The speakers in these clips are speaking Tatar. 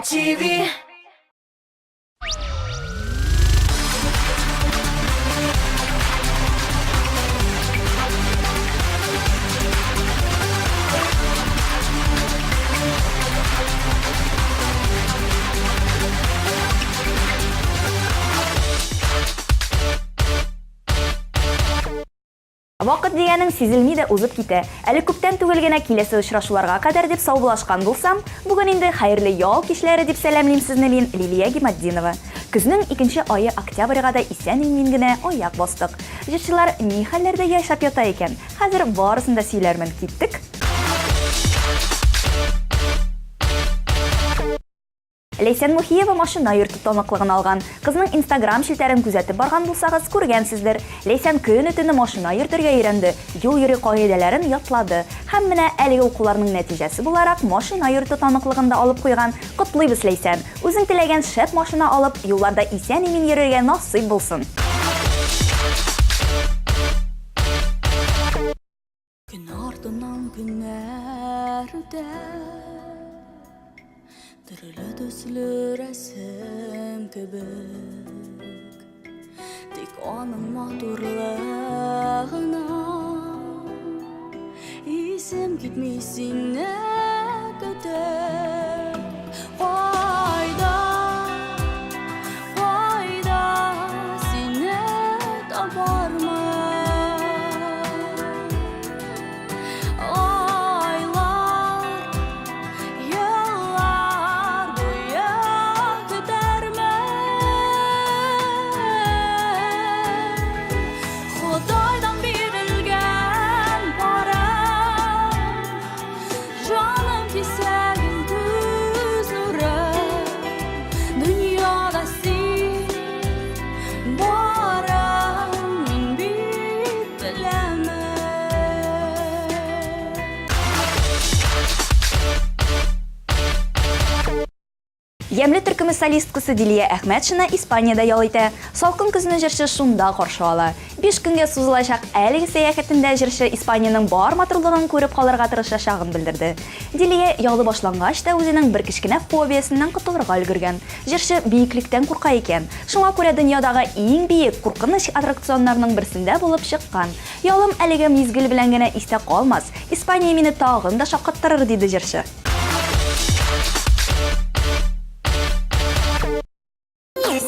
TV. Вакыт дигәнең сизелми дә узып китә. Әле күптән түгел генә киләсе очрашуларга кадәр дип саубуллашкан булсам, бүген инде хәерле ял кичләре дип сәламлим сезне мин, Лилия Гиматдинова. Көзнең икенче ае октябрьга да исән-имин генә аяк бастык. Җырчылар ни хәлләрдә яшәп ята икән? Хәзер барысын да сөйләрмен. Киттек! Ләйсән Мухиева машина йөртү таныклыгын алган. Кызның Инстаграм челтәрен күзәтеп барган булсагыз, күргәнсездер. Ләйсән көне-төне машина йөртергә өйрәнде, юл йөрү кагыйдәләрен ятлады. Һәм менә әлеге укуларның нәтиҗәсе буларак, машина йөртү таныклыгын да алып куйган. Котлыйбыз, Ләйсән! Үзең теләгән шәп машина алып, юлларда исән-имин йөрергә насыйп булсын! Көн артыннан көннәр үтә, Төрле төсле рәсем кебек. Тик аның матурлыгына Исем китми сине көтеп. Кайда, кайда сине табармын? Айлар, еллар буе көтәрмен. Ходайдан бирелгән парам, Җаным кисәген күз нурым, Дөньяда син барың, мин бит беләмен. Ямьле төркеме солисткасы Дилия Әхмәтшина Испаниядә ял итә. Салкын көзне җырчы шунда каршы ала. Биш көнгә сузылачак әлеге сәяхәтендә җырчы Испаниянең бар матурлыгын күреп калырга тырышачагын белдерде. Дилия ялы башлангач та үзенең бер кечкенә фобиясеннән котылырга өлгергән. Җырчы биеклектән курка икән. Шуңа күрә дөньядагы иң биек, куркыныч аттракционнарның берсендә булып чыккан. Ялым әлеге мизгел белән генә истә калмас, Испания мине тагын да шаккаттырыр, диде җырчы.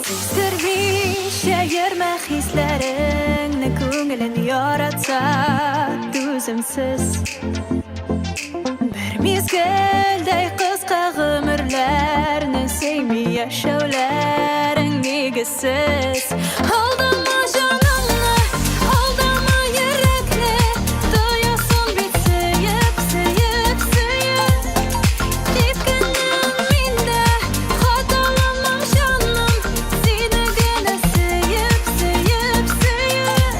Сиздермичә йөрмә хисләреңне, күңелен яратса түземсез. Бер мизгелдәй кыска гомерләрне сөйми яшәүләрең нигезсез. Алдама җаныңны, алдама йөрәкне, тоясың бит сөеп, сөеп, сөеп. Типкәнем мин дә, хаталамам җаным, сине генә сөеп, сөеп, сөеп.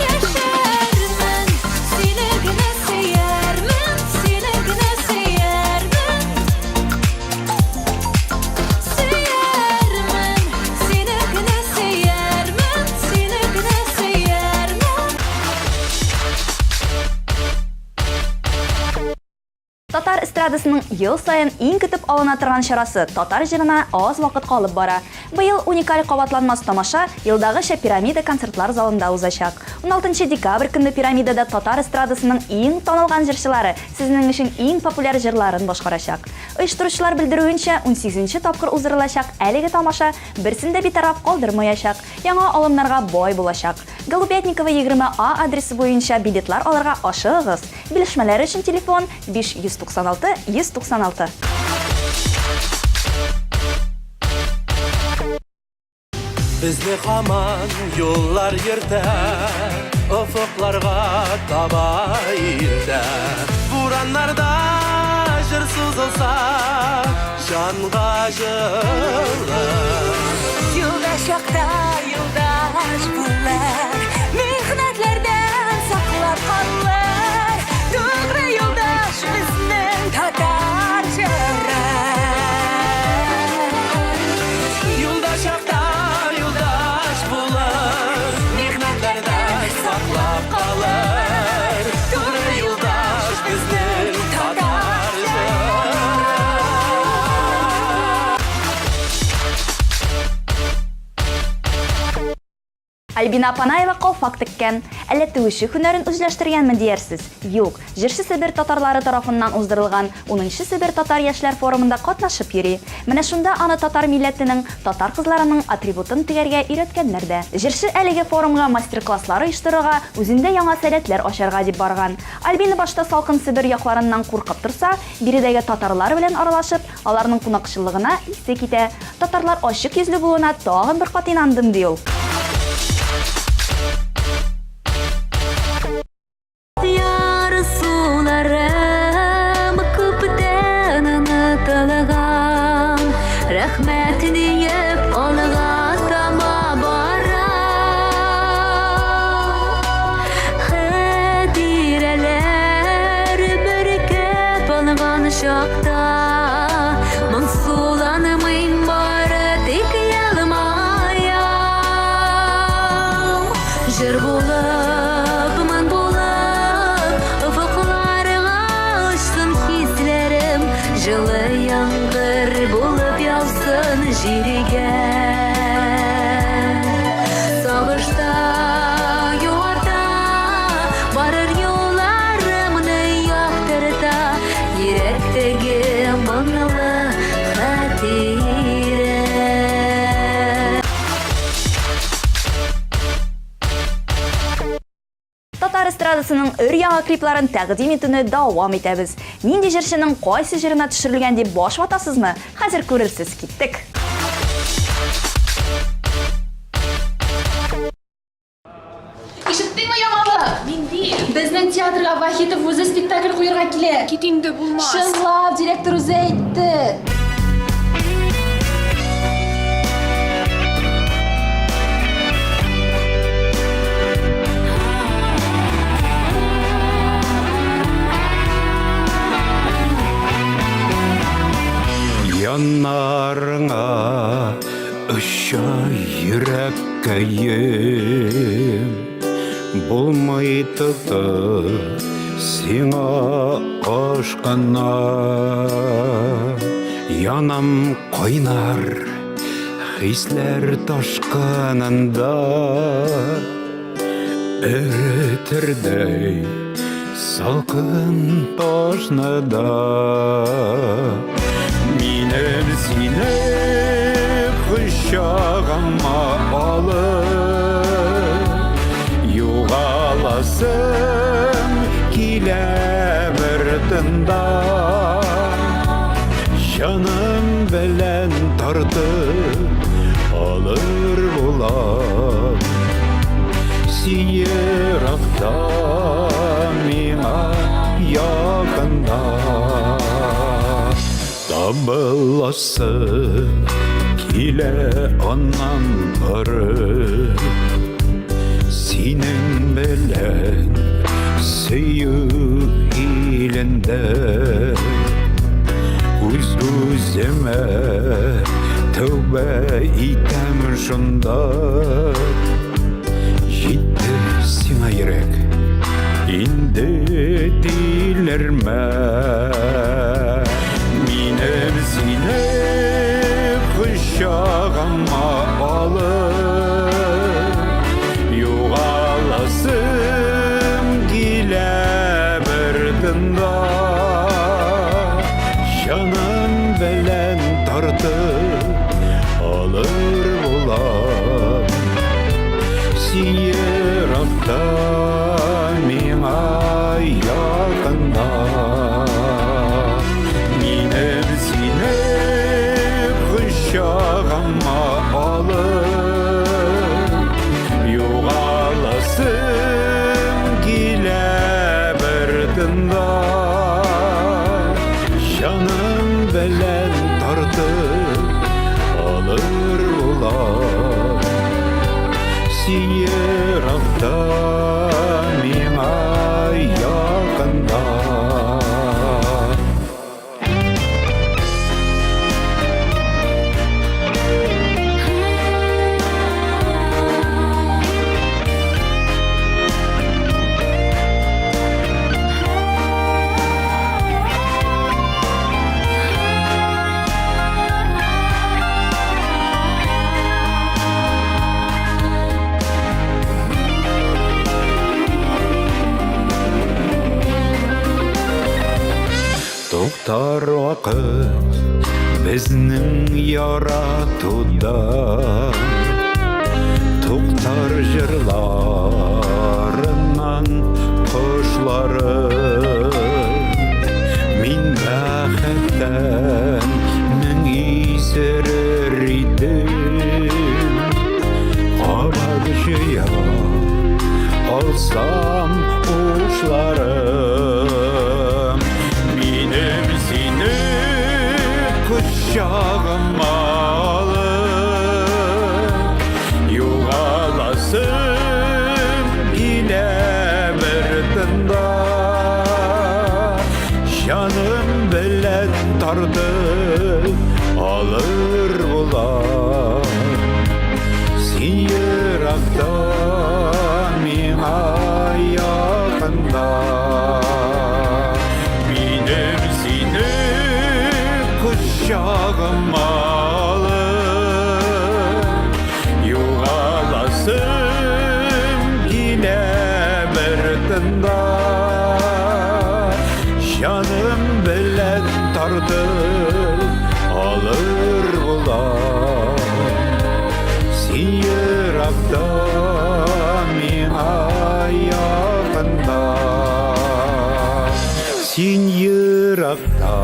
Яшәрмен, сине генә сөярмен, сине генә сөярмен. Сөярмен, сине генә сөярмен, сине генә сөярмен. Татар эстрадасының ел саен иң көтеп алына торган чарасы Татар җырына аз вакыт калып бара. Быел уникаль кабатланмас тамаша елдагыча Пирамида концертлар залында узачак. 16 декабрь көнне Пирамидада татар эстрадасының иң танылган җырчылары сезнең өчен иң популяр җырларын башкарачак. Оештыручылар белдерүенчә, унсигезенче тапкыр уздырылачак әлеге тамаша берсен дә битараф калдырмаячак, яңа алымнарга бай булачак. Голубятникова 20 А адресы буенча билетлар алырга ашыгыгыз! Белешмәләр өчен телефон, 596 196. Безне һаман юллар йөртә, Офыкларга таба илтә. Бураннарда җыр сузылса, Җанга җылы. Юлда чакта юлдаш булыр, Михнәтләрдән саклап калыр, Тугры юлдаш безнең татар җыры. Юлда чакта юлдаш булыр, Михнәтләрдән саклап калыр, Тугры юлдаш безнең татар җыры. Альбина Апанаева калфак теккән. Әллә тегүче һөнәрен үзләштергәнме диярсез? Юк, җырчы Себер татарлары тарафыннан уздырылган унынчы Себер татар яшьләр форумында катнашып йөри. Менә шунда аны татар милләтенең, татар кызларының атрибутын тегәргә өйрәткәннәр дә. Җырчы әлеге форумга мастер-класслар оештырырга, үзендә яңа сәләтләр ачарга дип барган. Альбина башта салкын Себер якларыннан куркып торса, биредәге татарлар белән аралашып, Аларның кунакчыллыгына исе китә. Татарлар ачык йөзле булуына тагын бер кат инандым, ди ул. Ярсуларым күптән онытылган, Рәхмәт диеп алга таба барам. Хәтирәләр бөркеп алган чакта, Моңсуланмыйм, бары тик елмаям. Җыр булып, моң булып, офыкларга очсын хисләрем, Җылы яңгыр булып яусын җиргә. Сагышта юата, барыр юлларымны яктырта, Йөрәктәге моңлы хатирә. Татар эстрадасының өр-яңа клипларын тәкъдим итүне дәвам итәбез. Нинди җырчының кайсы җырына төшерелгән дип баш ватасызмы? Хәзер күрерсез, киттек! Ишеттеңме яңалык? Нинди? Безнең театрга Вахитов үзе спектакль куярга килә. Кит инде, булмас. Чынлап, директор үзе әйтте. Яннарыңа оча йөрәккәем, Булмый тотып сиңа ашкына. Янам кайнар хисләр ташкынында, Эретердәй салкын ташны да. Минем сине кочагыма алып, Югаласым килә бер тында. Җаным белән тартып алыр булам. Син еракта, миңа якында. Табыласы килә аннан ары. Синең белән сөю илендә үз-үземә тәүбә итәм шунда. Җитте сиңа йөрәк, инде тилермә. Минем сине кочагыма алып, югаласым килә бер тында. Җаным белән тартып алыр булам. Син еракта, миңа якында. Минем сине кочагыма алып, югаласым килә бер тында. Җаным белән тартып алыр булам. Син еракта, миңа якында. Безнең яратуда Туктар җырларыннан кошлары. Мин бәхеттән мең исерер идем. Кабат җыя алсам ушларым. Минем сине кочагыма алып, югаласым килә бер тында. Җаным белән тартып алыр булам. Син еракта, миңа якында. Минем сине кочагыма алып, югаласым килә бер тында. Җаным белән тартып алыр булам. Син еракта, миңа якында. Син еракта,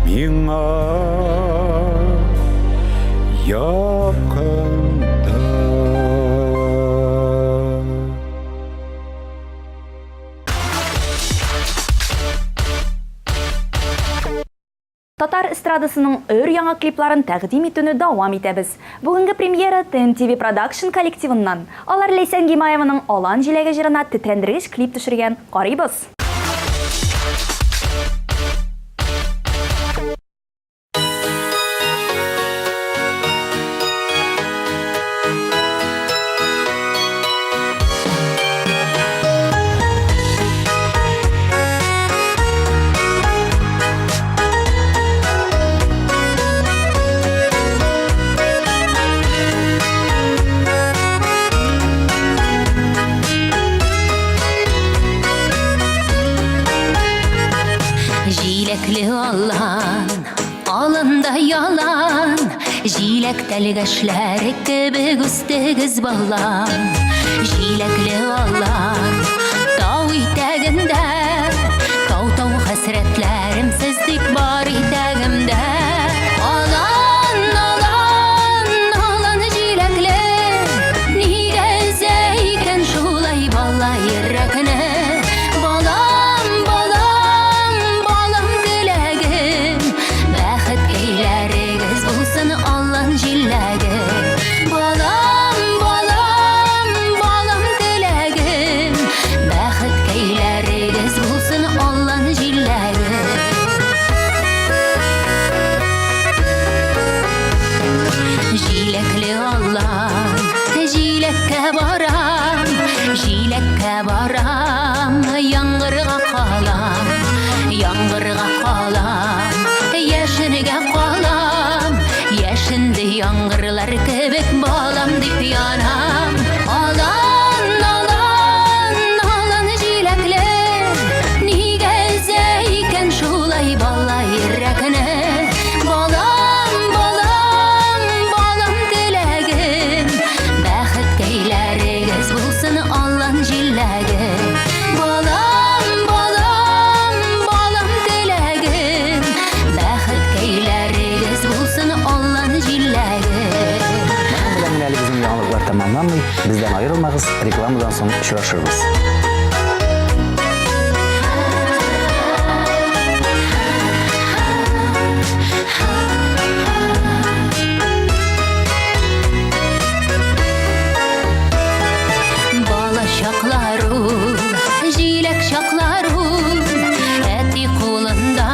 миңа якында. Татар эстрадасының өр-яңа клипларын тәкъдим итүне дәвам итәбез. Бүгенге премьера TMTV Production коллективыннан. Алар Ләйсән Гимаеваның Алан җиләге җырына тетрәндергеч клип төшергән. Карыйбыз! Җиләкле алан, аланда ялан, Җиләк тәлгәшләре кебек үстегез, балам. Җиләкле алан, тау итәгендә, Тау-тау хәсрәтләрем сез дип бар итәгемдә. Алан, алан, алан җиләкле, Нигә өзә икән шулай бала йөрәкне? Балам, балам, балам теләгем, Бәхеткәйләрегез булсын алан җиләге. Балам, балам, балам теләгем, Бәхеткәйләрегез булсын алан җиләге. Җиләкле алан, җиләккә барам, җиләккә барам, яңгырга калам, яңгырга калам, яшенгә калам, яшенде яңгырлар кебек балам дип янам. Алан, алан, алан җиләкле, нигә өзә икән шулай бала йөрәкне? Балам, балам, балам теләгем, Бәхеткәйләрегез булсын алан җиләге. Балам, балам, балам теләгем, Бәхеткәйләрегез булсын алан җиләге. Моның белән генә әле безнең яңалыклар тәмамланмый. Бездән аерылмагыз, рекламадан соң очрашырбыз. Бала чаклар ул, җиләк чаклар ул, Әти кулында,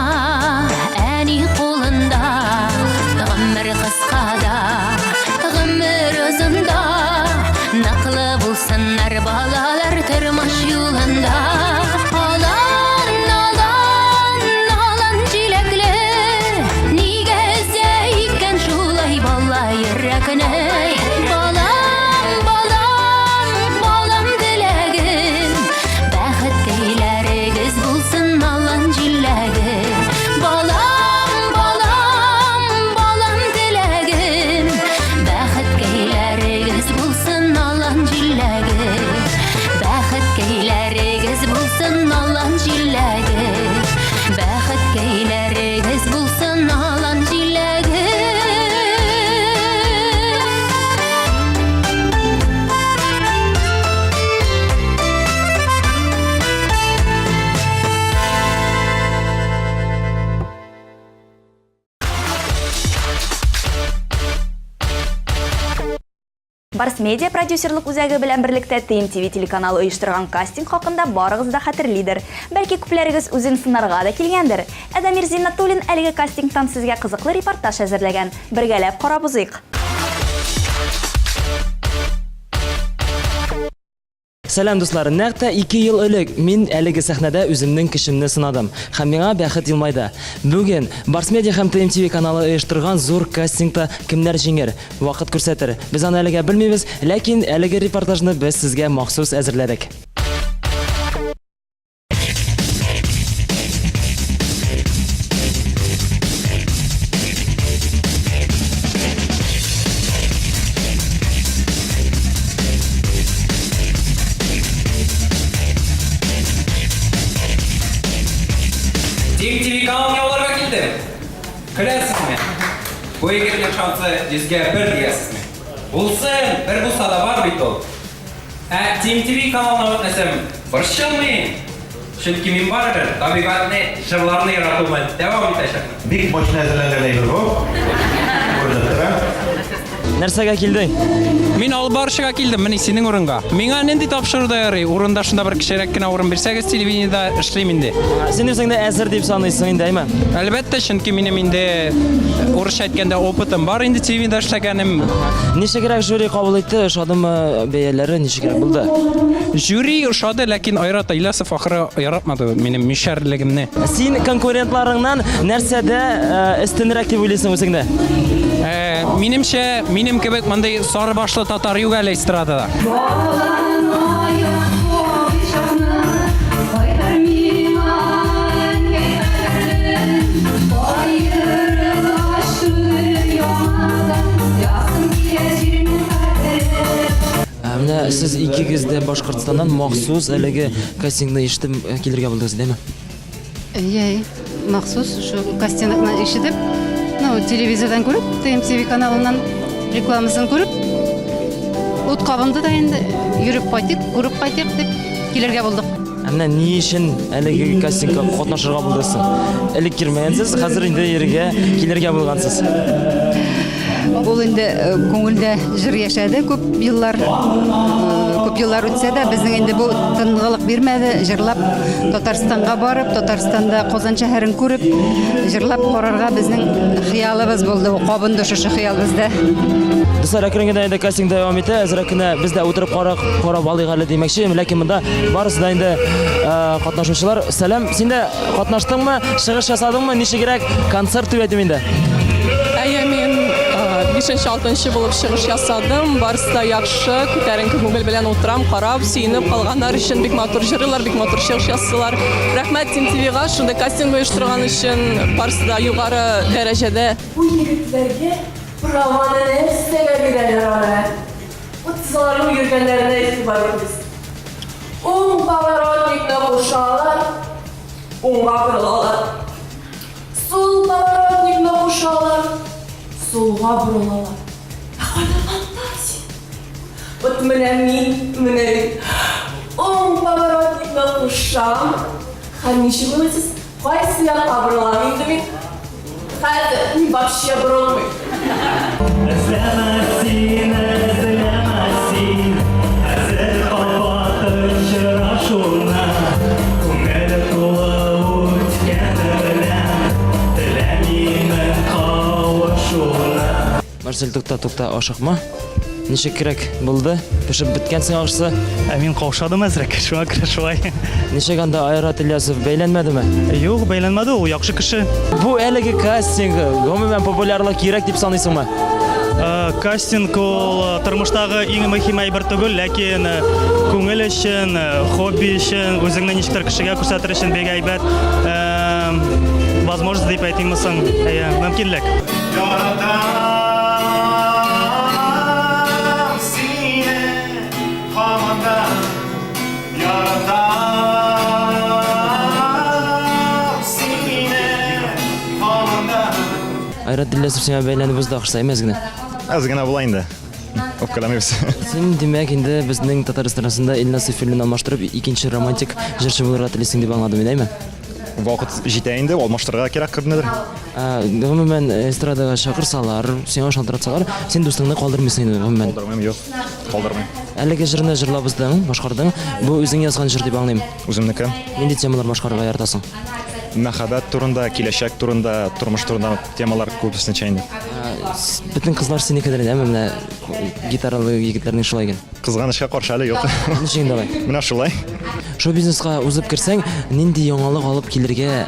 әни кулында. Гомер кыска да, гомер озын да, Ныклы булсыннар балалар тормыш Барс Медиа продюсерлык үзәге белән берлектә TMTV телеканалы оештырган кастинг хакында барыгыз да хәтерлидер. Бәлки күпләрегез үзен сынарга да килгәндер. Ә Дамир Зиннәтуллин әлеге кастингтан сезгә кызыклы репортаж әзерләгән. Бергәләп карап узыйк. Сәлам, дуслар! Нәкъ тә ике ел элек мин әлеге сәхнәдә үземнең көчемне сынадым. Һәм миңа бәхет елмайды. Бүген Барс Медиа һәм ТМТВ каналы оештырган зур кастингта кемнәр җиңер? Вакыт күрсәтер. Без аны әлегә белмибез, ләкин әлеге репортажны без сезгә махсус әзерләдек. Тик телеканал яуларга килдем. Көләсезме? Бу егетнең шансы йөзгә бер диясезме? Булсын, бер булса да бар бит ул. Ә Тим ТВ каналына үтмәсәм, борчылмыйм. Чөнки мин барыбер табигатьне, җырларны яратуымны дәвам итәчәкмен. Бик мощно әзерләнгән әйбер бу. Күренеп тора. Нәрсәгә килдең? Мин алып баручыга килдем, менә синең урынга. Миңа нинди тапшыру да ярый, урында шунда бер кечерәк кенә урын бирсәгез, телевидениедә эшлим инде. Син үзеңне әзер дип саныйсың инде, әйме? Әлбәттә, чөнки минем инде урысча әйткәндә опытым бар инде телевидениедә эшләгәнем. Ничегрәк жюри кабул итте, ошадымы бәяләре, ничегрәк булды? Жюри ошады, ләкин Айрат Ильясов ахыры яратмады минем мишәрлегемне. Син конкурентларыңнан нәрсәдә э, өстенрәк дип уйлыйсың үзеңне? Э, минемчә, минем кебек мондый сары башлы татар юк әле эстрадада. Ә менә сез икегез дә Башкортстаннан махсус әлеге кастингны ишетеп э, килергә булдыгыз, дәме? Әйе, махсус шу кастингны ишетеп, ну, телевизордан күреп, ТМТВ каналыннан рекламасын күреп, ут кабынды да инде, йөреп кайтыйк, күреп кайтыйк дип килергә булдык. Ә менә ни өчен әлеге кастингка катнашырга булдыгыз соң? Элек килмәгәнсез, хәзер инде йөрергә, килергә булгансыз. Ул инде э, күңелдә җыр яшәде күп еллар. Э, күп еллар үтсә дә, безнең инде бу тынгылык бирмәде. Җырлап Татарстанга барып, Татарстанда Казан шәһәрен күреп, җырлап карарга безнең хыялыбыз булды. Кабынды шушы хыял бездә. Дуслар, әкрен генә инде кастинг дәвам итә. Әзрәк кенә без дә утырып карап, карап алыйк әле димәкче. Ләкин монда барысы да инде э, катнашучылар. Сәлам, син дә катнаштыңмы? Чыгыш ясадыңмы? Ничегрәк концерт дип әйтим инде? Әйе, мин 5-6 булып чыгыш ясадым. Барысы да яхшы, күтәренке күңел белән утырам, карап, сөенеп калганнар өчен бик матур җырлыйлар, бик матур чыгыш ясыйлар. Рәхмәт Тим ТВга шундый кастинг оештырган өчен. Барысы да югары дәрәҗәдә. Бу егетләргә праваны нәрсәгә бирәләр аны? Вот сез аларның йөргәннәренә игътибар итегез. Уң поворотникны кушалар, уңга борылалар. Сул поворотникны кушалар, сулга борылалар. Ә кайда фантазия? Вот менә мин, менә мин. Уң поворотникны кушам. Һәм ничек уйлыйсыз, кайсы якка борылам инде мин? Хәзер мин вообще борылмыйм. Эзләмә син, эзләмә син, Хәзер кабат очрашуны. Күңел тулы үткәне белән, Теләмимен кавышуны. Марсель, тукта, тукта, ашыкма. Ничек кирәк булды? Пешеп беткәнсең ахрысы. Ә мин каушадым әзрәк, шуңа күрә шулай. Ничек анда Айрат Ильясов бәйләнмәдеме? Юк, бәйләнмәде, ул яхшы кеше. Бу әлеге кастинг гомумән популярлык кирәк дип саныйсыңмы? Э, кастинг ул э, тормыштагы иң мөһим әйбер түгел, ләкин э, күңел өчен, хобби өчен, үзеңне ничектер кешегә күрсәтер өчен бик әйбәт возможность дип әйтимме соң, әйе, мөмкинлек. Яратам сине һаман да Яратам сине һаман да Айрат Диләсов сиңа бәйләнеп узды ахрысы, әйме әз генә? Әз генә була инде. Үпкәләмибез. Син, димәк, инде безнең татар эстрадасында Илназ Сәйфуллинны алмаштырып, икенче романтик җырчы булырга телисең дип аңладым мин, әйме? Вакыт җитә инде, алмаштырырга кирәк кемнедер. Гомумән, эстрадага чакырсалар, сиңа шалтыратсалар, син дустыңны калдырмыйсың инде, гомумән. Калдырмыйм, юк, калдырмыйм. Әлеге җырны җырлап уздың, башкардың. Бу үзең язган җыр дип аңлыйм. Үземнеке. Нинди темалар башкарырга яратасың? Мәхәббәт турында, киләчәк турында, тормыш турында темалар күбесенчә инде. Бөтен кызлар синекедер инде, әмма менә гитаралы егетләрнең шулай икән. Кызганычка каршы әле юк. Ничек инде алай? Менә шулай. Шоу-бизнеска узып керсәң, нинди яңалык алып килергә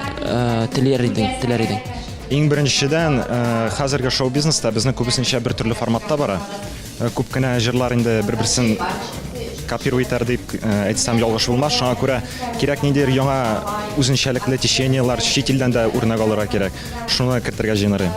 теләр идең, теләр идең? Иң беренчедән, хәзерге шоу-бизнеста безнең күбесенчә бер төрле форматта бара. Күп кенә җырлар инде бер-берсен копируй итәр дип әйтсәм ялгыш булмас. Шуңа күрә кирәк ниндидер яңа үзенчәлекле течениеләр, чит илдән дә үрнәк алырга кирәк. Шуны кертергә җыеныр идем.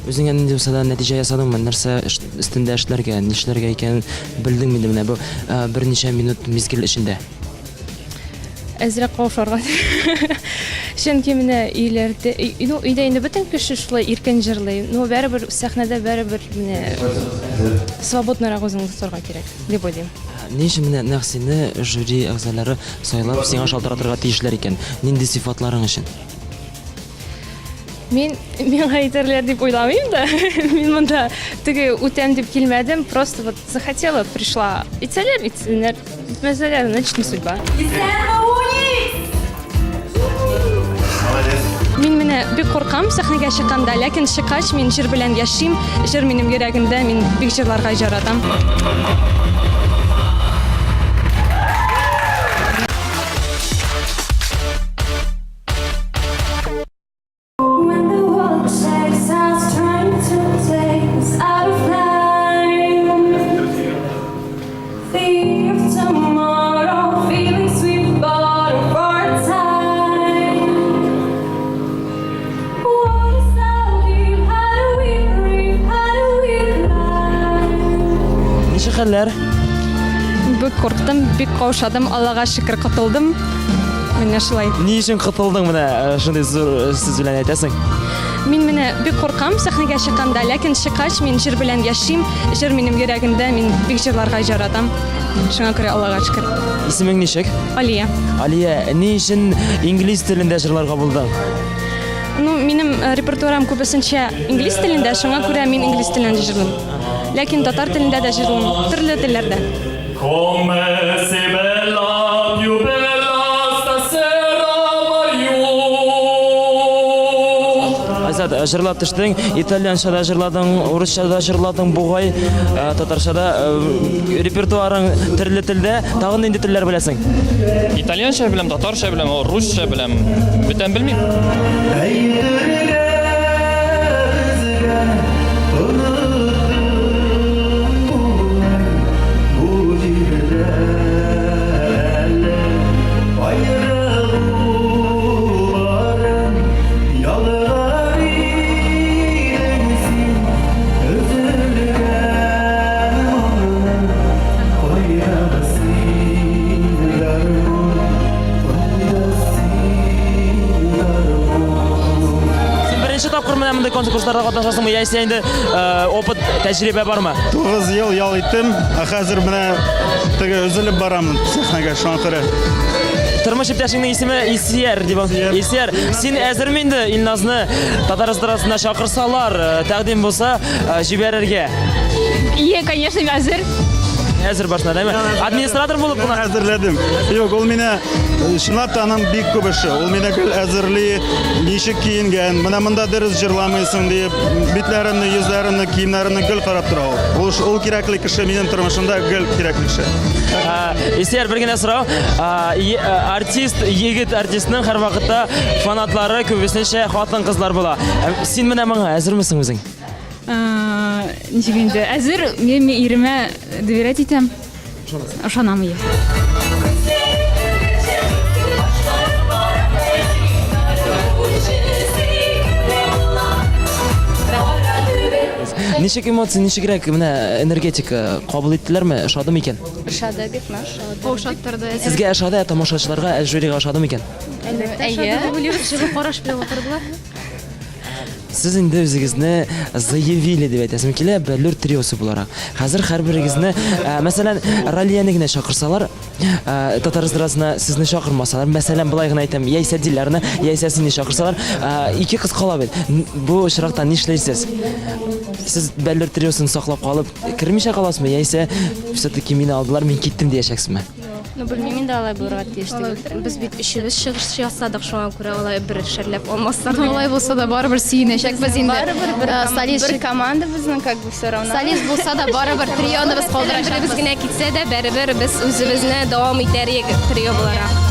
Үзеңә нинди булса да нәтиҗә ясадыңмы? Нәрсә өстендә эшләргә, нишләргә икәнен белдеңме инде менә бу берничә минут мизгел эчендә? Әзрәк каушарга. Чөнки менә өйләрдә, ну, өйдә инде бөтен кеше шулай иркен җырлый. Ну, бәрібер сәхнәдә бәрібер менә свободнырак үзеңне тотарга кирәк, дип уйлыйм. Ни өчен менә нәкъ сине жюри әгъзалары сайлап, сиңа шалтыратырга тиешләр икән? Нинди сыйфатларың өчен? Мин миңа әйтерләр дип уйламыйм да. Мин монда теге үтәм дип килмәдем, просто вот захотела, пришла. Итсәләр, итсеннәр, итмәсәләр, значит, не судьба. Молодец. Мин менә бик куркам сәхнәгә чыкканда, ләкин чыккач мин җыр белән яшим, җыр минем йөрәгемдә, мин бик җырларга яратам. Ничек хәлләр? Бик курктым, бик каушадым, Аллага шөкер котылдым. Менә шулай. Ни өчен котылдың менә э, шундый зур э, сүз белән әйтәсең? Мин менә бик куркам сәхнәгә чыкканда, ләкин чыккач мин җыр белән яшим, җыр минем йөрәгемдә, мин бик җырларга яратам. Шуңа күрә Аллага шөкер. Исемең ничек? Алия. Алия, ни өчен инглиз телендә җырларга булдың? Ну, минем э, репертуарым күбесенчә инглиз телендә, шуңа күрә мин инглиз телендә җырлыйм. Ләкин татар телендә дә җырлыйм, төрле телләрдә. Come sei bella, più bella stasera Mariù. Айзат, э, җырлап төштең, итальянча да җырладың, урысча да җырладың бугай, э, татарча да э, репертуарың төрле телдә. Тагын нинди телләр беләсең? Итальянча беләм, татарча беләм, русча беләм. Бүтән белмим. Әйтергә безгә оныттың булмый бу җирдә әле аерылу барын ялгар идең син өзелгән моңның кайда син гармун кайда син гармун Син беренче тапкыр менә мондый конкурсларда катнашасыңмы, яисә инде э, опыт, тәҗрибә бармы? 9 ел ял иттем, ә хәзер менә теге өзелеп барам сәхнәгә, шуңа күрә. Тормыш иптәшеңнең исеме Исияр дип. Исияр, син әзерме инде Илназны татар эстрадасына чакырсалар, э, тәкъдим булса, э, җибәрергә? Ие, конечно, әзер. Әзер башына, дәме? Администратор булып кына. Әзерләдем. Юк, ул мине чынлап та аның бик күп эше. Ул мине гел әзерли, ничек киенгән, менә монда дөрес җырламыйсың диеп, битләремне, йөзләремне, киемнәремне гел карап тора ул. Ул, ул кирәкле кеше минем тормышымда гел кирәкле кеше. Исәр, бер генә сорау. Артист, егет артистның һәрвакытта фанатлары күбесенчә хатын-кызлар була. Син менә моңа әзермесең үзең? Ничек инде? Әзер, мин иремә доверять итәм. Ышанам, иә. Ничек эмоция, ничегрәк менә энергетика кабул иттеләрме? Ошады микән? Ошады бик нык. Ошаттырды. Сезгә ошады, ә тамашачыларга, ә жюрига ошады микән? Әлбәттә, ошады дип уйлыйбыз. Җылы караш белән утырдылар. Сез инде үзегезне заявили дип әйтәсем килә, Бәллүр триосы буларак. Хәзер һәрберегезне, ә, мәсәлән, Ралияне генә чакырсалар, ә, татар эстрадасына сезне чакырмасалар, мәсәлән, болай гына әйтәм, яисә Диләрне, яисә сине чакырсалар, ә, ике кыз кала бит. Бу очракта нишләйсез? Сез Бәллүр триосын саклап калып, кермичә каласызмы, яисә все-таки мине алдылар, мин киттем диячәксезме? Ну, белмим инде алай булырга тиеш түгел. Без бит өчебез чыгыш ясадык, шуңа күрә алай бер шәрләп алмаслар. Алай булса да барыбер сөенәчәкбез инде. Барыбер бер, Э, солист бер команда безнең как бы все равно. Солист булса да барыбер трионы без калдырачакбыз. Беребез генә китсә дә, барыбер без үзебезне дәвам итәр идек трио буларак.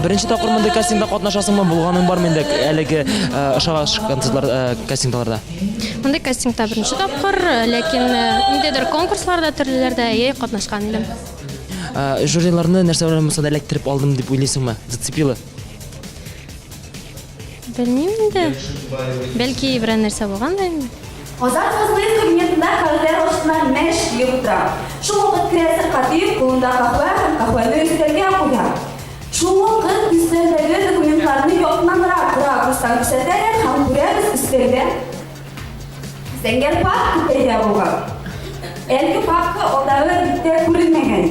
Беренче тапкыр мондый кастингда катнашасыңмы? Булганың бармы инде әлеге ошагаш концертлар кастингларда? Мондый кастингта беренче тапкыр, ләкин ниндидер конкурсларда төрлеләрдә әйе катнашкан идем. Жюриларны нәрсә белән булса да эләктереп алдым дип уйлыйсыңмы? Зацепило? Белмим инде. Бәлки берәр нәрсә булган да инде. Азат Фазлыев кабинетында кәгазьләр астына мәш килеп утыра. Шул вакыт керә Сәфкатиев, кулында каһвә һәм каһвәне өстәлгә куя. Шул вакыт өстәлдәге документларны якыннанрак ракурстан күрсәтәләр һәм күрәбез өстәлдә Зәңгәр папка пәйда булган. Әлеге папка алдагы биттә күренмәгән.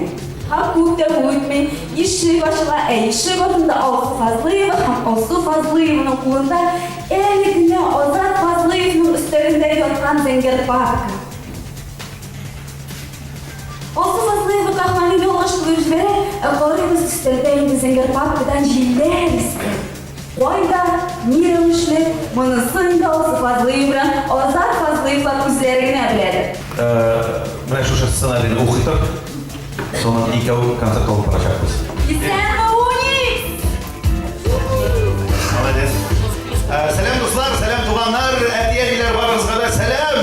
Һәм күп тә үтми, ишек ачыла, ә ишек артында Алсу Фазлыева һәм Алсу Фазлыеваның кулында әле генә Азат Фазлыевның өстәлендә яткан зәңгәр папка. Алсу Фазлыева каһвәне ялгыш куеп җибәрә, ә карыйбыз өстәлдә инде зәңгәр папкадан җилләр искән. Кайда, ни рәвешле, монысын инде Алсу Фазлыева белән Азат Фазлыевлар үзләре генә беләдер. Менә шушы сценарийны укытып, соңыннан икәү концерт алып барачакбыз. Исәнме, Уникс! Молодец. Сәлам, дуслар, сәлам, туганнар, әти-әниләр, барыгызга да сәлам!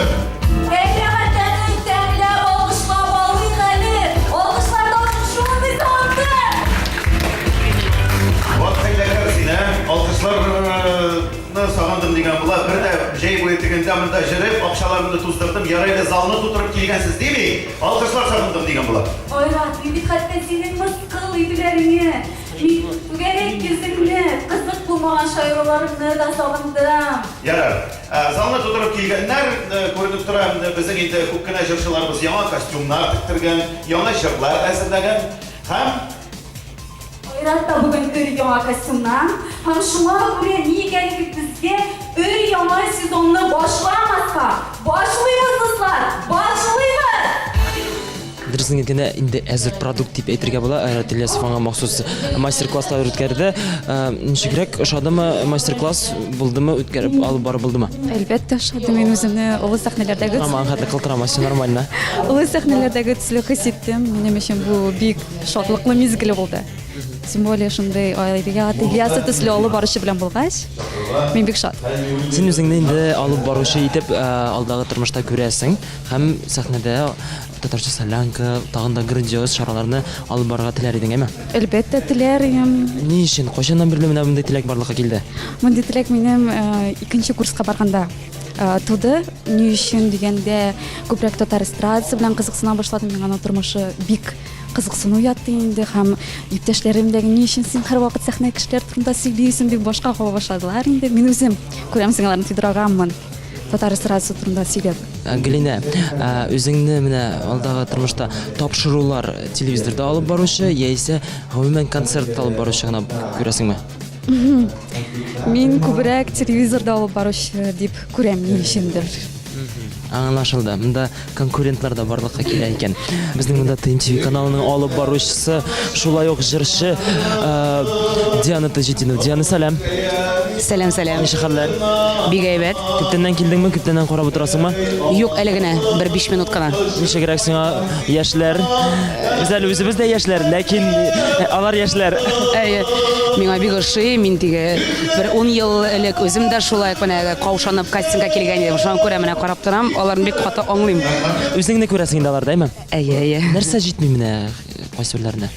Әй, рәхәтләнеп, тәмләп, алкышлап алыйк әле! Алкышлардан соң шундый татлы! Вот хәйләкәр син, ә? Алкышларны сагындым дигән була. Бер дә җәй буе тегендә монда җөреп, акчаларымны туздырдым. Ярый әле залны тутырып килгәнсез дими. Алкышлар сагындым дигән була. Айрат, мин бит хәтта синең мыскыл итүләреңне, мин түгәрәк йөзеңне, кызык булмаган шаяруларыңны да сагындым. Ярар. Залны тутырып килгәннәр, күренеп тора, безнең инде күп кенә җырчыларыбыз яңа костюмнар тектергән, яңа җырлар әзерләгән һәм Айрат та бүген өр-яңа костюмнан һәм шуңа күрә нигә дип безгә өр-яңа сезонны башламаска? Башлыйбыз, дуслар! Башлыйбыз! Дөресен әйткәндә, инде әзер продукт дип әйтергә була. Айрат Ильясов аңа махсус мастер-класслар үткәрде. Э, ничегрәк ошадымы мастер-класс булдымы, үткәреп алып барып булдымы? Әлбәттә, ошады. Мин үземне олы сәхнәләрдәге Аңа хәтле кылтырама, все нормально. Олы сәхнәләрдәге төсле хис иттем. Минем өчен бу бик Шатлыклы мизгел булды. Тем более шундый Айрият Ильясы төсле алып баручы белән булгач, мин бик шат. Син үзеңне инде алып баручы итеп э, алдагы тормышта күрәсең һәм сәхнәдә татарча солянка, тагын да грандиоз чараларны алып барырга теләр идең, әйме? Әлбәттә, теләр идем. Ни өчен? Кайчаннан бирле менә мондый теләк барлыкка килде? Мондый теләк минем э, икенче курска барганда э, туды. Ни өчен дигәндә, күбрәк татар эстрадасы белән кызыксына башладым. Миңа аның тормышы бик кызыксыну ятты инде һәм иптәшләрем дә ни өчен син һәрвакыт сәхнә кешеләр турында сөйлисең дип башка кага башладылар инде. Мин үзем күрәмсең аларны тудыраганмын татар эстрадасы турында сөйләп. Э, Галинә, э, үзеңне менә алдагы тормышта тапшырулар телевизорда алып баручы яисә гомумән концерт алып баручы гына күрәсеңме? Мин күбрәк телевизорда алып баручы дип күрәм ни өчендер. Аңлашылды. Монда конкурентлар да барлыкка килә икән. Безнең монда ТНТВ каналының алып баручысы, шулай ук җырчы э, Диана Таҗетдинова. Диана, сәлам. Сәлам, сәлам. Ничек хәлләр? Бик әйбәт. Күптәннән килдеңме? Күптәннән карап утырасыңмы? Юк, әле генә, бер 5 минут кына. Ничегрәк сиңа яшьләр? Без әле үзебез дә яшьләр, ләкин э, алар яшьләр. Әйе, миңа бик ошый. Мин теге бер 10 ел элек үзем дә шулай менә каушанып кастингка килгән идем. Шуңа күрә менә карап торам, аларны бик каты аңлыйм. Үзеңне күрәсең инде аларда, әйме? Әйе, әйе. Нәрсә җитми менә кайсыберләренә?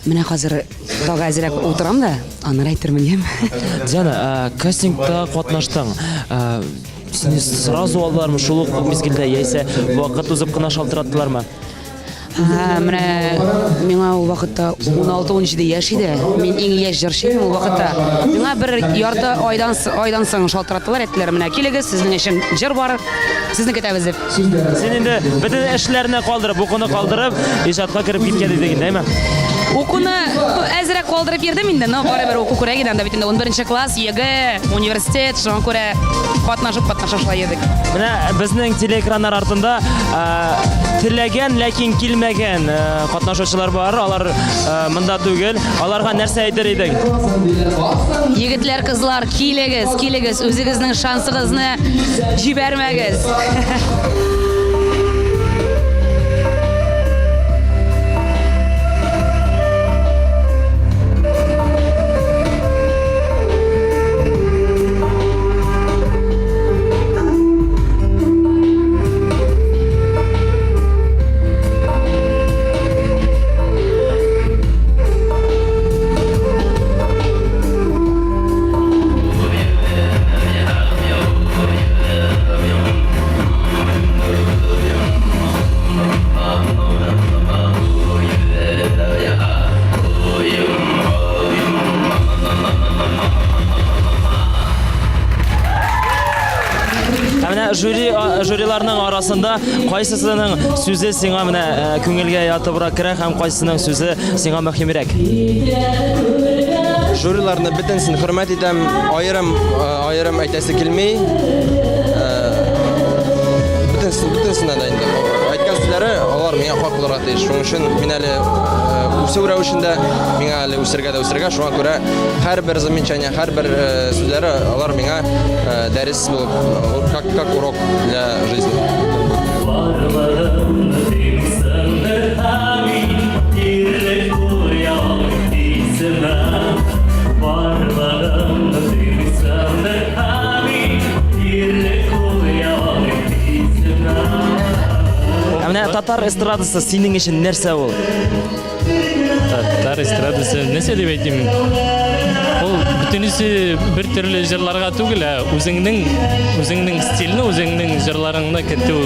Менә хәзер тагы әзрәк утырам да, аннары әйтермен, яме. Диана, ә, кастингта катнаштың. Ә, Сине сразу алдылармы шул ук мизгелдә, яисә вакыт узып кына шалтыраттылармы? Ә, менә миңа ул вакытта 16-17 яшь иде. Мин иң яшь җырчы идем ул вакытта. Миңа бер ярты айдан айдан соң шалтыраттылар, әйттеләр, менә килегез, сезнең өчен җыр бар, сезне көтәбез дип. Син инде бөтен эшләрне калдырып, укуны калдырып, иҗатка кереп киткән идең инде, әйме? Укуны әзрәк калдырып йөрдем инде, но барыбер уку күрә иде анда бит инде 11 класс, ЕГЭ, университет, шуңа күрә катнашып катнашып шулай йөрдек. Менә безнең телеэкраннар артында теләгән, ләкин килмәгән катнашучылар бар. Алар монда түгел. Аларга нәрсә әйтер идең? Егетләр, кызлар, килегез, килегез, үзегезнең шансыгызны җибәрмәгез. Ә менә жюри жюриларның арасында кайсысының сүзе сиңа менә э, күңелгә ятыбрак керә һәм кайсысының сүзе сиңа мөһимрәк? Жюриларны бөтенсен хөрмәт итәм, аерым э, аерым әйтәсе килми. Э, бөтенсен бөтенсенә дә инде әйткән сүзләре алар миңа хак булырга тиеш. Шуның өчен мин әле э, үсү рәвешендә миңа әле үсергә дә үсергә, шуңа күрә һәрбер замечание, һәрбер сүзләре алар миңа дәрес булып, как как урок для жизни. Ә менә татар эстрадасы синең өчен нәрсә ул? Татар эстрадасы нәрсә дип әйтим? Ул бөтенесе бер төрле җырларга түгел, ә үзеңнең үзеңнең стильне, үзеңнең җырларыңны кертү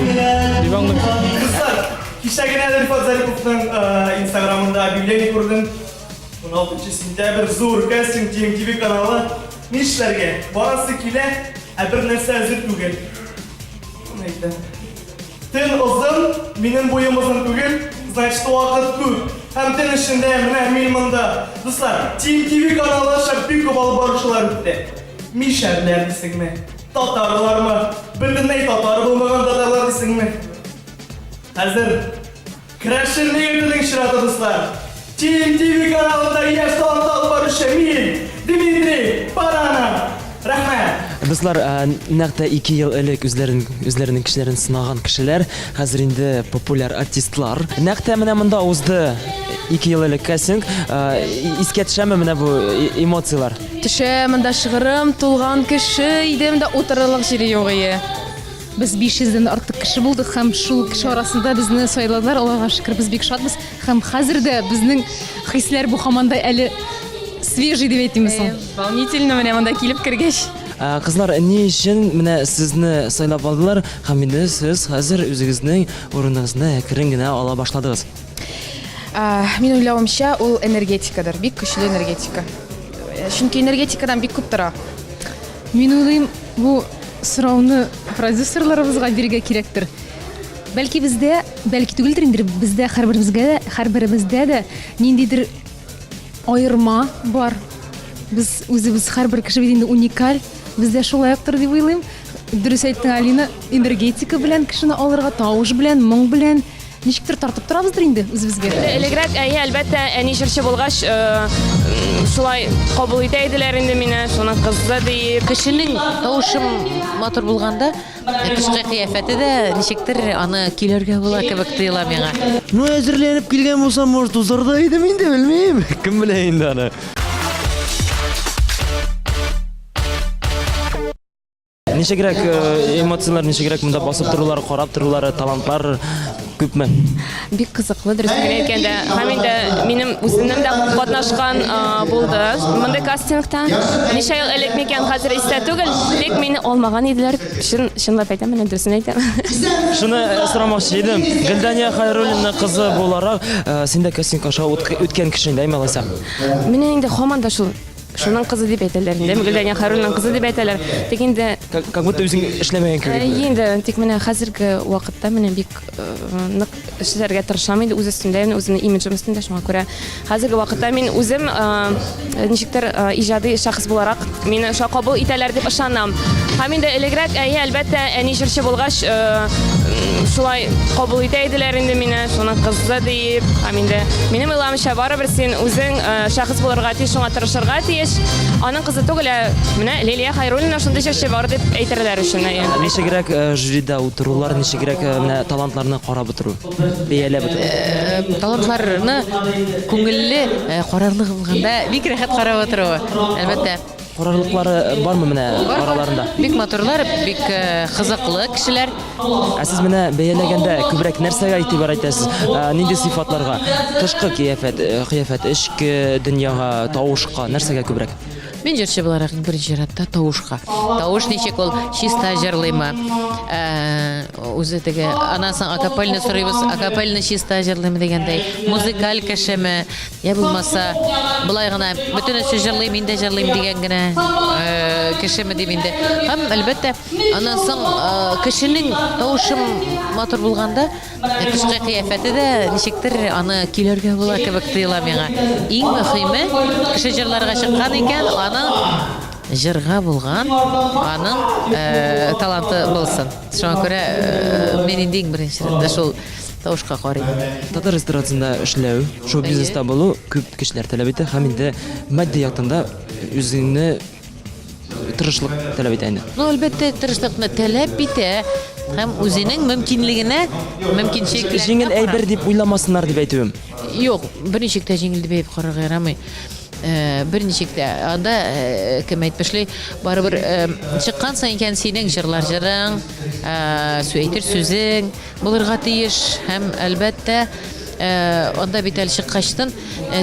дип аңлыйм. Дуслар, кичә генә Рифат Зариповның инстаграмында объявление күрдем. 16 сентябрь зур кастинг TMTV каналы. Нишләргә? Барасы килә, ә бер нәрсә әзер түгел. Әйтә. Төн озын, минем буем озын түгел, значит вакыт күп. Һәм төн эчендә менә мин монда. Дуслар, Team TV каналы аша бик күп алып баручылар үтте. Мишәрләр дисеңме? Татарлармы? Бөтенләй татар булмаган татарлар дисеңме? Хәзер Керәшен егетенең чираты, дуслар. Team TV каналында яшь талант алып баручы мин, Дмитрий Баранов. Рәхмәт. Дуслар, ә, нәкъ тә ике ел элек үзләрен үзләренең кешеләрен сынаган кешеләр, хәзер инде популяр артистлар. Нәкъ тә менә монда узды ике ел элек кастинг. Ә, искә төшәме менә бу эмоцияләр? Төшә, монда шыгрым тулган кеше иде, монда утырырлык җире юк ие. Без 500 дән артык кеше булдык һәм шул кеше арасында безне сайладылар. Аллага шөкер, без бик шатбыз. Һәм хәзер дә безнең хисләр бу һаман да әле свежий дип әйтимме соң? Э, волнительно менә монда килеп кергәч. Ә, кызлар, ни өчен менә сезне сайлап алдылар һәм инде сез хәзер үзегезнең урыныгызны әкрен генә ала башладыгыз? Ә, мин уйлавымча, ул энергетикадыр, бик көчле энергетика. Э, чөнки энергетикадан бик күп тора. Мин уйлыйм, бу сорауны продюсерларыбызга бирергә кирәктер. Бәлки бездә, бәлки түгелдер инде, бездә һәрберебезгә дә, һәрберебездә дә ниндидер аерма бар. Без үзебез һәрбер кеше бит инде уникаль. Бездә шулай уктыр дип уйлыйм. Дөрес әйттең, Алина, энергетика белән кешене алырга, тавыш белән, моң белән. Ничектер тартып торабыздыр инде үзебезгә. Элегрәк, әйе, әлбәттә, әни җырчы булгач, шулай кабул итә иделәр инде мине, шуның кызы диеп. Кешенең тавышы матур булганда, тышкы кыяфәте дә ничектер аны көйләргә була кебек тоела миңа. Ну, әзерләнеп килгән булсам, может, узар да идем инде, белмим. Кем белә инде аны. Ничегрәк э, эмоцияләр, ничегрәк монда басып торулары, карап торулары, талантлар күпме? Бик кызыклы, дөресен генә әйткәндә. Һәм инде минем үземнең дә катнашкан э, булды мондый кастингта. Ничә ел элек микән, хәзер истә түгел, тик мине алмаган иделәр. Чын, чынлап әйтәм, менә дөресен әйтәм. Шуны э, сорамакчы идем. Гөлдания Хайруллина кызы буларак, син дә кастинг аша үткән кеше инде, әйме алайса? Менә инде һаман да шул Шуның кызы дип әйтәләр инде. Гөлдания Хайруллинаның кызы дип әйтәләр. Тик инде Как, как будто үзең эшләмәгән кебек. Әйе инде, тик менә хәзерге вакытта менә бик э, нык эшләргә тырышам инде үз өстемдә, менә үземнең имиджем өстендә. Шуңа күрә хәзерге вакытта мин үзем э, ничектер э, иҗади шәхес буларак мине шулай кабул итәләр дип ышанам. Һәм инде элегрәк, әйе, әлбәттә, әни җырчы булгач, шулай кабул итә иделәр инде мине, шуның кызы диеп. Һәм инде минем уйлавымча, барыбер син үзең шәхес булырга тиеш, шуңа тырышырга тиеш. Аның кызы түгел, ә менә Лилия Хәйруллина шундый җырчы бар дип әйтерләр өчен, әйе. Ничегрәк жюрида утырулар, ничегрәк менә талантларны карап утыру, бәяләп утыру? Талантларны күңелле карарлык булганда бик рәхәт карап утыруы, әлбәттә. Карарлыклары бармы менә араларында? Бик матурлар, бик э, кызыклы кешеләр. Ә сез менә бәяләгәндә күбрәк нәрсәгә игътибар итәсез? Ә, Нинди сыйфатларга? Тышкы кыяфәт, э, кыяфәт, эчке дөньяга, тавышка, нәрсәгә күбрәк? Мин җырчы буларак иң беренче чиратта тавышка. Тавыш ничек ул чиста җырлыймы? Э, үзе теге аннан соң акапельны сорыйбыз, акапельны чиста җырлыймы дигәндәй, музыкаль кешеме? Я булмаса, болай гына бөтенесе җырлый, мин дә җырлыйм дигән генә э, кешеме дим инде. Һәм әлбәттә, аннан соң э, кешенең тавышы матур булганда, э, тышкы кыяфәте дә ничектер аны көйләргә була кебек тоела миңа. Иң мөһиме, кеше җырларга чыккан икән, аның җырга булган аның э, таланты булсын. Шуңа күрә э, мин инде иң беренче рәттә шул Тавышка карыйм. Татар эстрадасында эшләү, шоу-бизнеста булу күп көчләр таләп итә һәм инде матди яктан да үзеңне тырышлык таләп итә инде. Ну, әлбәттә, тырышлыкны таләп итә һәм үзенең мөмкинлегенә, мөмкинчелекләренә Җиңел әйбер дип уйламасыннар дип әйтүем. Юк, берничек тә җиңел дип әйтеп карарга ярамый. Э, берничек тә. Анда, э, кем әйтмешли, барыбер э, чыккансың икән, синең җырлар җырың, әйтер сүзең, Булырга тиеш һәм, әлбәттә, анда бит әле чыккачтын,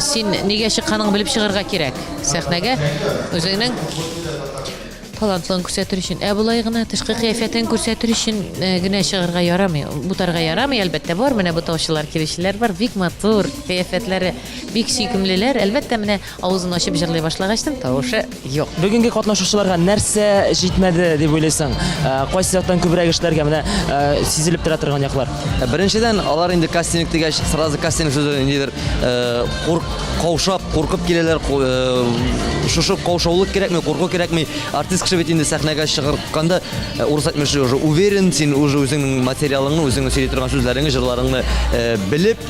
син нигә чыкканыңны белеп чыгарга кирәк сәхнәгә, үзеңнең талантлыгын күрсәтер өчен. Ә болай гына тышкы кыяфәтен күрсәтер өчен генә чыгарга ярамый, бутарга ярамый, әлбәттә, бар менә бутаучылар, килүчеләр бар, бик матур кыяфәтләре, бик сөйкемлеләр. Әлбәттә, менә авызын ачып җырлый башлагачтын, тавышы Юк. Бүгенге катнашучыларга нәрсә җитмәде дип уйлыйсың? Э, кайсы яктан күбрәк эшләргә менә э, сизелеп тора торган яклар? Э, беренчедән, алар инде кастинг дигәч, сразу кастинг сүзе ниндидер курк, каушап, куркып киләләр. Шушы каушаулык кирәкми, курку кирәкми. Артист кеше бит инде сәхнәгә чыгарганда, урыс әйтмешли, уже уверен, син уже үзеңнең материалыңны, үзеңнең сөйли торган сүзләреңне, җырларыңны белеп,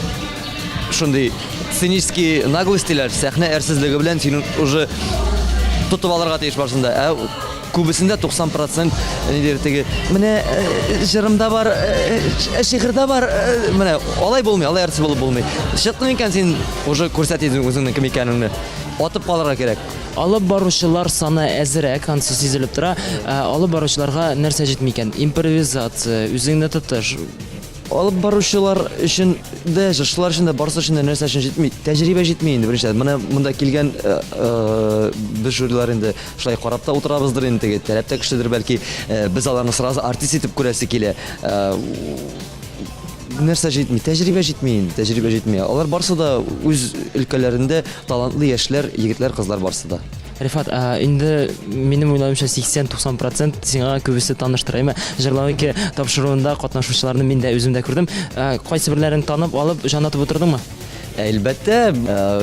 шундый сценический наглость диләр, сәхнә әрсезлеге белән син уже тотып алырга тиеш барсында. Ә күбесендә 90 процент нидер теге менә э, җырымда бар, э, э, шигырьдә бар, менә алай булмый, алай артист булып булмый. Чыктың икән син уже күрсәт үзеңнең кем икәнеңне. Атып калырга кирәк. Алып баручылар саны әзрәк, ансы сизелеп тора. Алып баручыларга нәрсә җитми икән? Импровизация, үзеңне тотыш, Алып баручылар өчен дә, җырчылар өчен дә, барысы өчен дә нәрсә өчен җитми? Тәҗрибә җитми инде, беренчедән. Менә монда килгән э, э, без жюрилар инде шулай карап та утырабыздыр инде, теге таләп тә көчледер бәлки. Э, без аларны сразу артист итеп күрәсе килә. Нәрсә җитми? Тәҗрибә җитми инде, тәҗрибә җитми. Алар барысы да үз өлкәләрендә талантлы яшьләр, егетләр, кызлар барысы да. Рифат, ә, инде минем уйлавымча 80-90 процент сиңа күбесе таныштыр, әйме? Җырлау ике тапшыруында катнашучыларны мин дә үзем дә күрдем. Ә, кайсы берләрен танып алып, җанатып утырдыңмы? Әлбәттә,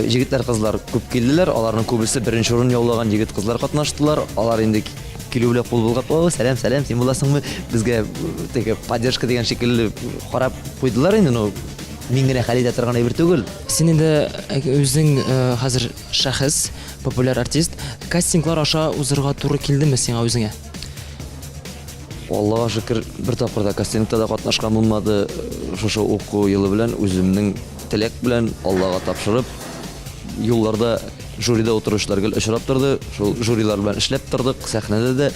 җегетләр, кызлар күп килделәр. Аларның күбесе беренче урын яулаган егет-кызлар катнаштылар. Алар инде килү белән кул болгап, о, сәлам, сәлам, син буласыңмы? Безгә теге поддержка дигән шикелле карап куйдылар инде, ну, Мин генә хәл итә торган әйбер түгел. Син инде үзең хәзер шәхес, популяр артист. Кастинглар аша узырга туры килдеме сиңа үзеңә? Аллага шөкер, бер тапкыр да кастингта да катнашкан булмады. Шушы уку елы белән үземнең теләк белән Аллага тапшырып, юлларда жюрида утыручылар гел очрап торды. Шул жюрилар белән эшләп тордык, сәхнәдә дә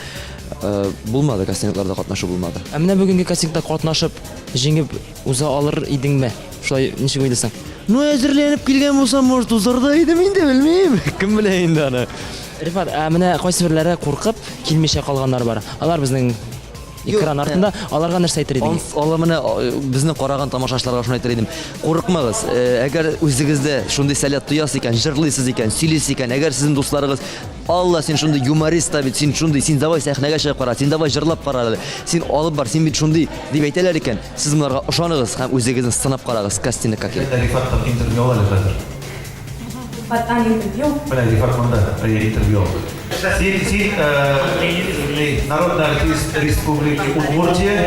булмады, кастингларда катнашу булмады. Ә менә бүгенге кастингта катнашып, җиңеп уза алыр идеңме? Шулай ничек уйлыйсың? Ну, әзерләнеп килгән булсам, может, узар да идем инде, белмим. Кем белә инде аны. Рифат, ә менә кайсыберләре куркып, килмичә калганнар бар. Алар безнең экран артында. Аларга нәрсә әйтер идең? Алар менә безне караган тамашачыларга шуны әйтер идем. Курыкмагыз. Әгәр үзегездә шундый сәләт тоясыз икән, җырлыйсыз икән, сөйлисез икән, әгәр сезнең дусларыгыз Алла, син шундый юморист та бит, син шундый, син давай сәхнәгә чыгып кара, син давай җырлап кара әле, син алып бар, син бит шундый, дип әйтәләр икән, сез монарга ышаныгыз һәм үзегезне сынап карагыз, кастингка килеп. Рифаттан интервью ал әле хәзер. Рифаттан интервью? Менә Рифат монда, әйе, интервью ал. Син, син, э, народный артист Республики Удмуртия.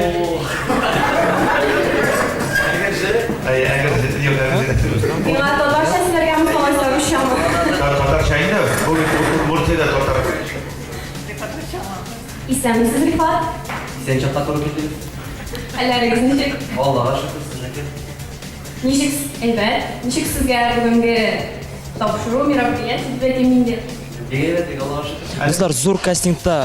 Әйе, әгерҗе, юк, әгерҗе. Миңа татарча сөйләргәме соң, алайса русчамы? Татарча инде, бу бит Удмуртиядә татар. Исәнмесез, Рифат. Исән чакка туры килдегез. Хәлләрегез ничек? Аллага шөкер, сезнеке? Ничек, әйбәт. Ничек сезгә бүгенге тапшыру, мероприятие дип әйтим инде? Бик әйбәт, бик Аллага шөкер. Дуслар, зур кастингта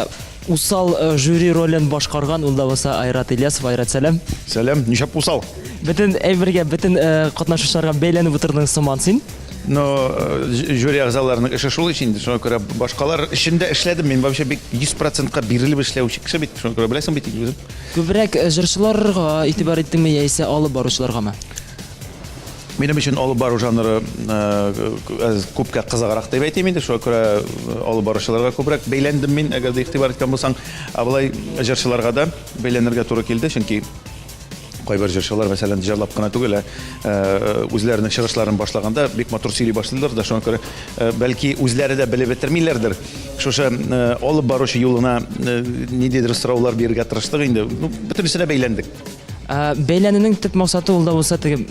усал э, жюри ролен башкарган ул да булса Айрат Ильясов. Айрат, сәлам. Сәлам, нишләп усал? Бөтен әйбергә, бөтен э, катнашучыларга бәйләнеп утырдың сыман син. Но э, жюри әгъзаларының эше шул ич инде, шуңа күрә башкалар өчен дә эшләдем. Мин вообще бик 100%-ка бирелеп эшләүче кеше бит, шуңа күрә беләсең бит инде үзең. Күбрәк э, җырчыларга игътибар иттеңме яисә алып баручыларгамы? Минем өчен алып бару жанры э, күпкә кызыграк дип әйтим инде. Шуңа күрә алып баручыларга күбрәк бәйләндем мин, әгәр дә игътибар иткән булсаң. Ә болай җырчыларга да бәйләнергә туры килде, чөнки кайбер җырчылар, мәсәлән, җырлап кына түгел, ә э, үзләренең чыгышларын башлаганда бик матур сөйли башлыйлар да, шуңа күрә э, бәлки үзләре дә белеп бетермиләрдер. Шушы алып баручы юлына ниндидер сораулар бирергә тырыштык инде. Ну, бөтенесенә бәйләндек. Ә, бәйләнүнең төп максаты ул да булса теге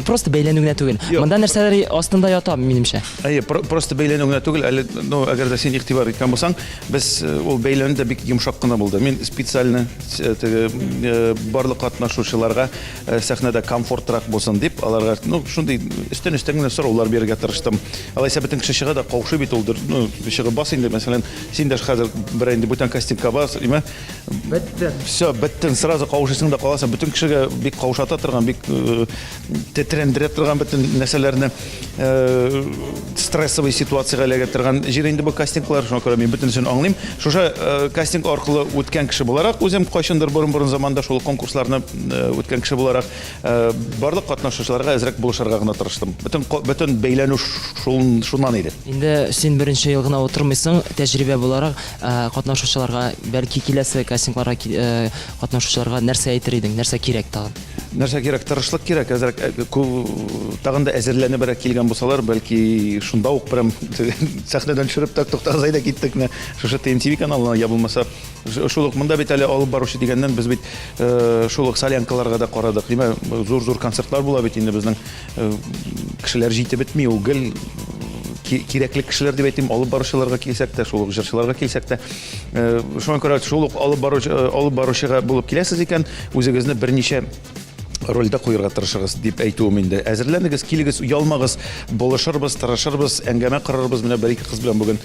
просто бәйләнү генә түгел. Монда нәрсәләр астында ята, минемчә. Әйе, просто бәйләнү генә түгел, әле, ну, әгәр дә син игътибар иткән булсаң, без э, ул бәйләнү дә бик йомшак кына булды. Мин специально э, теге э, барлык катнашучыларга сәхнәдә комфортрак булсын дип, аларга, ну, шундый өстен-өстен генә сораулар бирергә тырыштым. Алайса бөтен кеше чыга да каушый бит ул, ну, чыгып бас инде, мәсәлән, син дә хәзер берәр инде бүтән кастингка бас, димә, Беттең. Все, беттең. Сразу каушыйсың да каласың. Бөтен кешегә бик каушата торган, бик э, тетрәндерә торган бөтен нәрсәләрне э, стрессовый ситуациягә эләгә торган җир инде бу кастинглар. Шуңа күрә мин бөтенесен аңлыйм. Шушы э, кастинг аркылы үткән кеше буларак, үзем кайчандыр борын-борын заманда шул конкурсларны үткән кеше буларак, барлык катнашучыларга әзрәк булышырга гына тырыштым. Бөтен бөтен бәйләнү шул шуннан иде. Инде син беренче ел гына утырмыйсың, тәҗрибә буларак, Ә, катнашучыларга, бәлки киләсе кастингларга э, катнашучыларга нәрсә әйтер идең, нәрсә кирәк тагын? Нәрсә кирәк? Тырышлык кирәк. Әзрәк э, тагын да әзерләнебрәк килгән булсалар, бәлки шунда ук прям сәхнәдән төшереп тә туктагыз әйдә киттек менә шушы ТМТВ каналына я булмаса шул ук монда бит әле алып баручы дигәннән без бит э, шул ук солянкаларга да карадык. Димәк, зур-зур концертлар була бит инде безнең кешеләр җитеп бетми, ул гел кирәкле кешеләр дип әйтим, алып баручыларга килсәк тә, шул ук җырчыларга килсәк тә, шуңа күрә шул ук алып баручы алып баручыга булып киләсез икән, үзегезне берничә рольдә куерга тырышыгыз дип әйтүем инде. Әзерләнегез, килегез, оялмагыз, булышырбыз, тырышырбыз, әңгәмә корырбыз. Менә бер-ике кыз белән бүген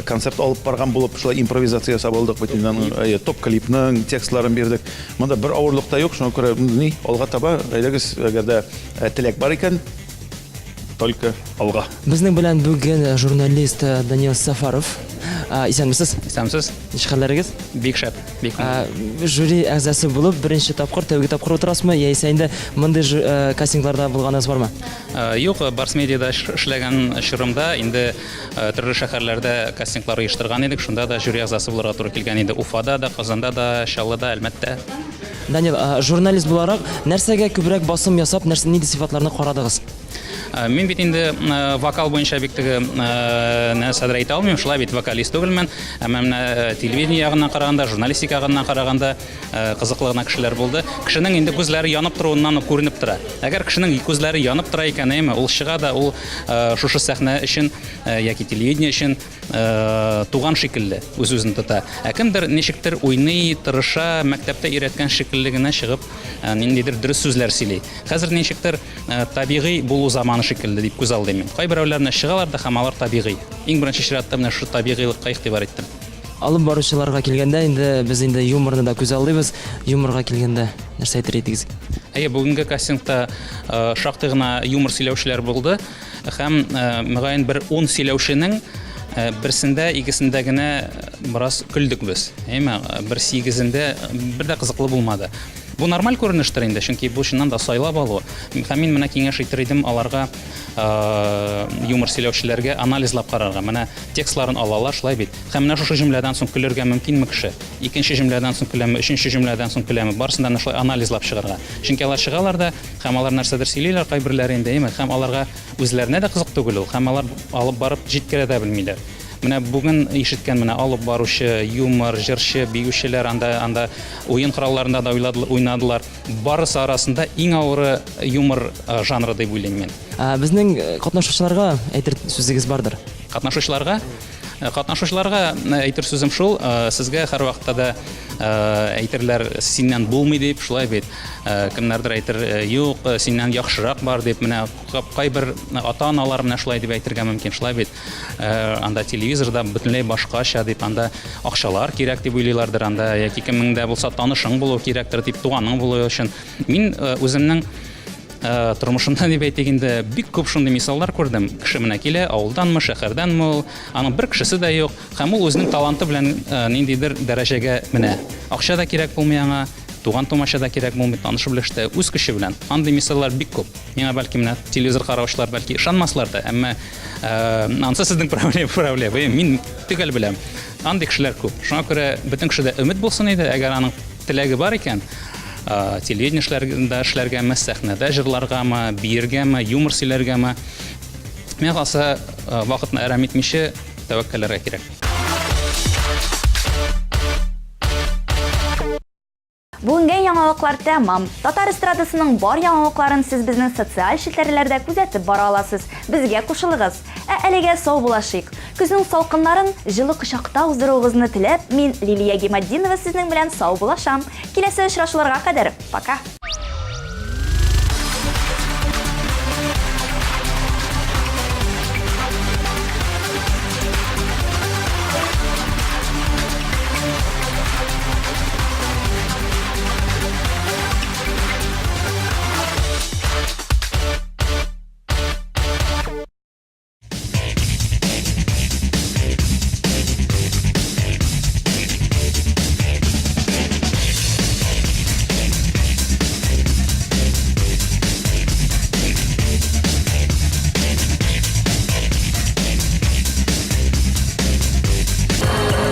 концерт алып барган булып, шулай импровизация ясап алдык бит инде аның топ-клипның текстларын бирдек. Монда бер авырлык та юк, шуңа күрә ни, алга таба, әйдәгез, әгәр дә Ә теләк бар икән, только алга. Безнең белән бүген э, журналист э, Даниил Сафаров. Э, исәнмесез? Исәнмесез. Ничек хәлләрегез? Бик шәп, бик. Жюри әгъзасы булып беренче тапкыр, тәүге тапкыр утырасызмы, яисә инде мондый кастингларда булганыгыз бармы? Юк, Барс Медиада эшләгән чорымда инде төрле шәһәрләрдә кастинглар оештырган идек, шунда да жюри әгъзасы булырга туры килгән иде. Уфада да, Казанда да, Чаллыда, Әлмәттә. Данил, журналист буларак, нәрсәгә күбрәк басым ясап, нәрсә, нинди сыйфатларны карадыгыз? Мин бит инде вокал буенча бик теге нәрсәдер әйтә алмыйм, шулай бит вокалист түгелмен. Әмма менә телевидение ягыннан караганда, журналистика ягыннан караганда кызыклы гына кешеләр булды. Кешенең инде күзләре янып торуыннан ук күренеп тора. Әгәр кешенең күзләре янып тора икән, әйеме, ул чыга да, ул шушы сәхнә өчен яки телевидение өчен туган шикелле үз-үзен тота. Ә кемдер ничектер уйный, тырыша, мәктәптә өйрәткән шикелле генә чыгып, ниндидер дөрес сүзләр сөйли. Хәзер ничектер табигый булу заманы шикелле дип күз алдыйм мин. Кайберәүләр менә чыгалар да һәм алар табигый. Иң беренче чиратта менә шушы табигыйлыкка игътибар иттем. Алып баручыларга килгәндә, инде без инде юморны да күз алдыйбыз. Юморга килгәндә нәрсә әйтер идегез? Әйе, бүгенге кастингта шактый гына юмор сөйләүчеләр булды. Һәм, мөгаен, бер ун сөйләүченең берсендә, икесендә генә бераз көлдек без. Әйме, бер сигезендә бер дә кызыклы булмады. Бу нормаль күренештер инде, чөнки бу чыннан да сайлап алу. Һәм мин менә киңәш итер идем аларга юмор сөйләүчеләргә анализлап карарга. Менә текстларын алалар, шулай бит. Һәм менә шушы җөмләдән соң көлергә мөмкинме кеше? Икенче җөмләдән соң көләме, өченче җөмләдән соң көләме? Барысын да менә шулай анализлап чыгарга. Чөнки алар чыгалар да, Һәм алар нәрсәдер сөйлиләр кайберләре инде, әйме? Һәм аларга үзләренә дә кызык түгел ул, һәм алар алып барып җиткерә дә белмиләр. Менә бүген ишеткән менә алып баручы, юмор, җырчы, биючеләр анда анда уен коралларында да уйнадылар. Барысы арасында иң авыры юмор э, жанры дип уйлыйм мин. Ә, безнең э, катнашучыларга әйтер сүзегез бардыр. Катнашучыларга Э, катнашучыларга э, әйтер сүзем шул, э, сезгә һәрвакытта да әйтерләр синнән булмый дип, шулай бит. Кемнәрдер әйтер, юк, синнән яхшырак бар дип, менә кайбер ата-аналар менә шулай дип әйтергә мөмкин, шулай бит. Анда телевизорда бөтенләй башкача дип, анда акчалар кирәк дип уйлыйлардыр, анда яки кемнең дә булса танышың булу кирәктер дип, туганың булу өчен. Мин үземнең Э, тормышымда дип әйтик инде бик күп шундый мисаллар күрдем. Кеше менә килә, авылданмы, шәһәрдәнме ул, аның бер кешесе дә юк, һәм ул үзенең таланты белән э, ниндидер дәрәҗәгә менә. Акча да кирәк булмый аңа, туган тумача да кирәк булмый, таныш белеш тә үз көче белән. Андый мисаллар бик күп. Миңа бәлки менә телевизор караучылар бәлки ышанмаслар да, әмма э, анысы сезнең проблема, проблема. Мин төгәл беләм. Андый кешеләр күп. Шуңа күрә бөтен кешедә өмет булсын иде, әгәр аның теләге бар икән, телевидение эшләрдә эшләргәме, сәхнәдә җырларгамы, биергәме, юмор сөйләргәме. Миңа калса, вакытны әрәм итмичә тәвәккәлләргә кирәк. Бүгенгә яңалыклар тәмам. Татар эстрадасының бар яңалыкларын сез безнең социаль челтәрләрдә күзәтеп бара аласыз. Безгә кушылыгыз. Ә әлегә саубуллашыйк. Көзнең салкыннарын җылы кочакта уздыруыгызны теләп, мин, Лилия Гиматдинова сезнең белән саубуллашам. Киләсе очрашуларга кадәр, пока!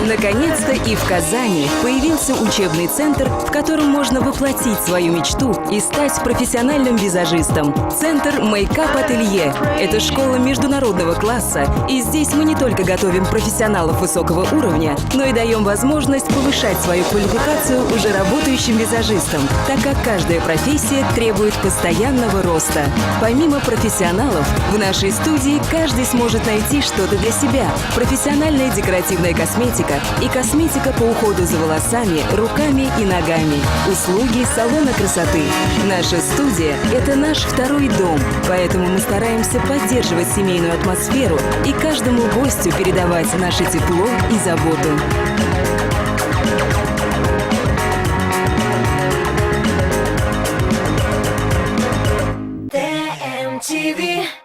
Наконец-то и в Казани появился учебный центр, в котором можно воплотить свою мечту и стать профессиональным визажистом. Центр Мейкап Ателье – это школа международного класса, и здесь мы не только готовим профессионалов высокого уровня, но и даем возможность повышать свою квалификацию уже работающим визажистам, так как каждая профессия требует постоянного роста. Помимо профессионалов, в нашей студии каждый сможет найти что-то для себя. Профессиональная декоративная косметика и косметика по уходу за волосами, руками и ногами. Услуги салона красоты. Наша студия – это наш второй дом, поэтому мы стараемся поддерживать семейную атмосферу и каждому гостю передавать наше тепло и заботу. ТМТВ.